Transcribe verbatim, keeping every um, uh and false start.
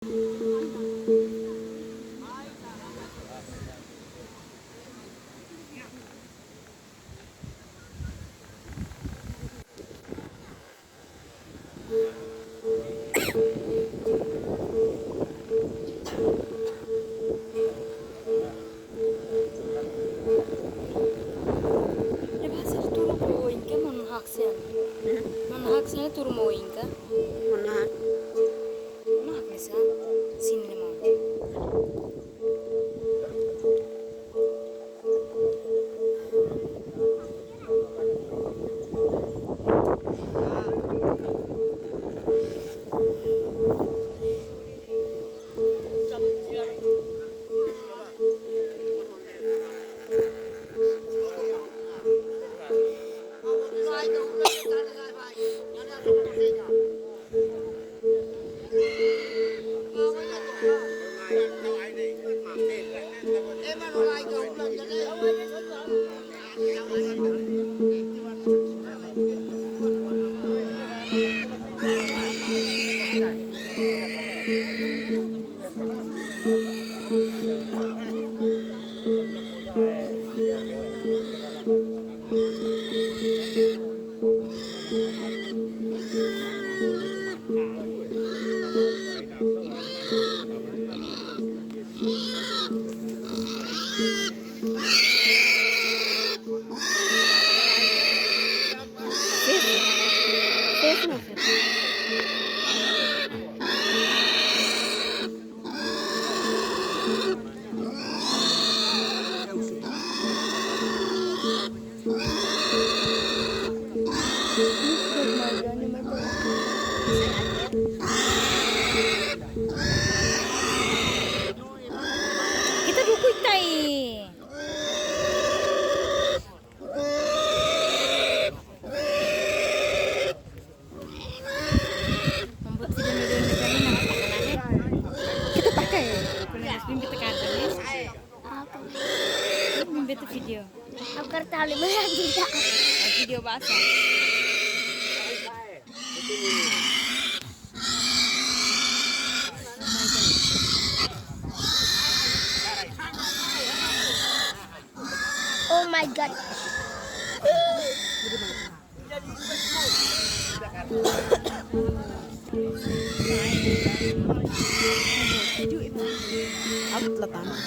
Nia bá hasoru tuur ba oin ka, monu haksa. Hmm? Monu haksa tuur ba oin ka. Monu hak. Monu hak nesa. Sin le monu. Ita duku ita-nia. Membuat video-video ini kami nama takanan, eh. Kita pakai. Kena muslim kita kantor, eh. Apa? Membuat video. Aku kertali melihat tidak. Video bahasa. Oh my God. Aku telah tamat.